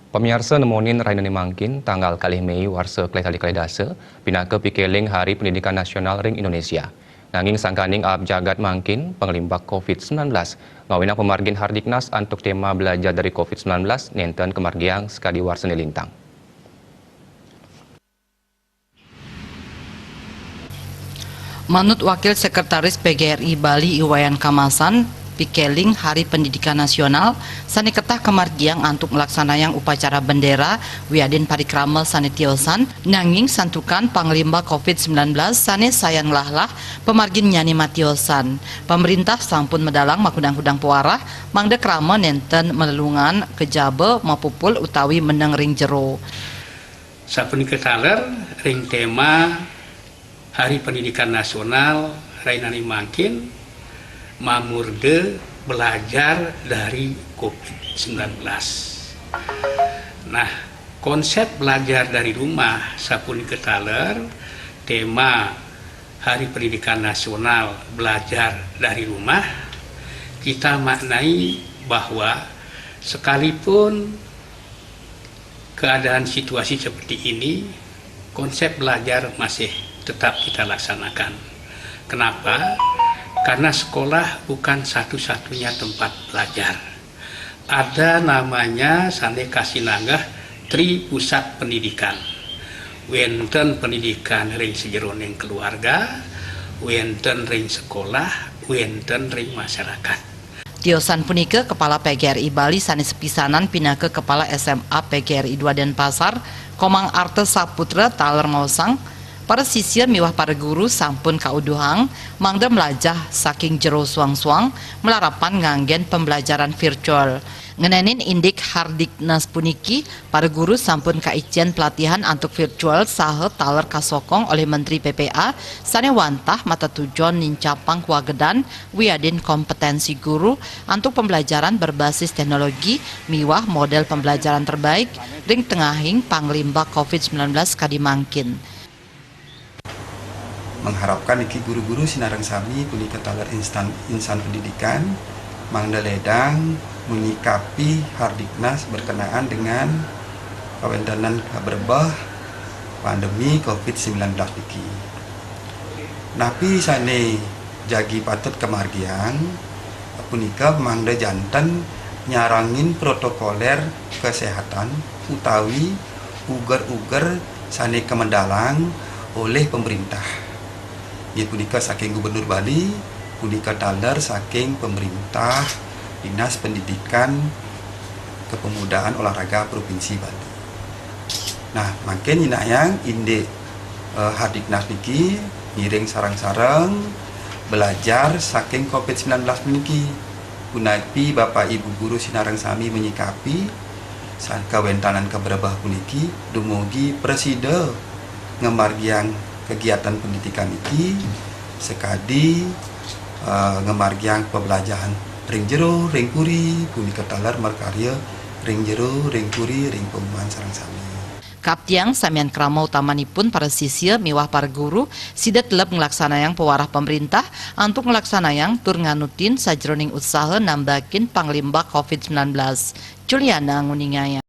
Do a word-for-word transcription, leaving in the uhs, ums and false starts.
Pamiarsa, nemonin rahinané mangkin, tanggal kalih Méi warsa kalih tali kalih dasa, pinaka pikéling Hari Pendidikan Nasional ring Indonesia. Nanging sangkaning aab jagat mangkin, panglimbak covid sembilan belas, ngawinang pamargin Hardiknas antuk tema Belajar dari covid sembilan belas nénten kamargiang sakadi warsané lintang. Manut Wakil Sekretaris P G R I Bali I Wayan Kamasan, pikéling Hari Pendidikan Nasional sané ketah kamargiang antuk nglaksanayang upacara bendera wiadin parikrama sané tiosan, nanging santukan panglimbak covid sembilan belas sané sayan nglahlah, pamarginnyané matiosan. Pamréntah sampun medalang makudang-kudang pawarah, mangda krama nénten malelungan kejaba mapupul utawi meneng ring jero. Sapunika taler ring tema Hari Pendidikan Nasional rahinané mangkin, mamurda belajar dari covid sembilan belas. Nah, konsep belajar dari rumah sapunika taler tema Hari Pendidikan Nasional belajar dari rumah, kita maknai bahwa sekalipun keadaan situasi seperti ini, konsep belajar masih tetap kita laksanakan. Kenapa? Karena sekolah bukan satu-satunya tempat belajar. Ada namanya sané kasinanggeh tri pusat pendidikan. Wénten pendidikan ring sajeroning keluarga, wénten ring sekolah, wénten ring masyarakat. Tiosan punika, Kepala P G R I Bali sané sepisanan pinaka Kepala S M A P G R I dua Denpasar, Komang Arta Saputra taler maosang, para sisia miwah para guru sampun kauduhang mangda mlajah saking jero suang-suang malarapan nganggén pembelajaran virtual. Ngenénin indik Hardiknas puniki, para guru sampun kaicén pelatihan antuk virtual saha taler kasokong olih Menteri P P A sané wantah matetujon nincapang kawagedan wiadin kompetensi guru antuk pembelajaran berbasis teknologi miwah model pembelajaran terbaik ring tengahing panglimbak covid sembilan belas kadi mangkin. Mengharapkan niki guru-guru sinareng sami punika taler instan, insan pendidikan, mangda ledang menyikapi Hardiknas berkenaan dengan kawéntenan kabrebeh pandemi covid sembilan belas niki. Napi sané jagi patut kamargiang, punika mangda janten nyarengin protokoler kesehatan utawi uger-uger sané kamedalang olih pemerintah. Inggih punika saking Gubernur Bali, punika taler saking pemerintah Dinas Pendidikan Kepemudaan Olahraga Provinsi Bali. Nah, mangkin nyinahang indik, eh, Hardiknas niki ngiring sareng-sareng belajar saking covid sembilan belas niki. Punapi Bapak Ibu guru sinareng sami menyikapi san kawéntenan kabrebeh puniki dumugi prasida ngamargiang kegiatan pendidikan niki sakadi, eh, ngamargiang pablajahan ring jero, ring puri, punika taler makarya ring jero, ring puri, ring pamuan sareng sami. Kaaptiang samian krama utamanipun para sisia miwah para guru, sida teleb nglaksanayang pawarah pamréntah antuk nglaksanayang tur nganutin sajeroning usaha nambakin panglimbak covid sembilan belas. Juliana nguningayang.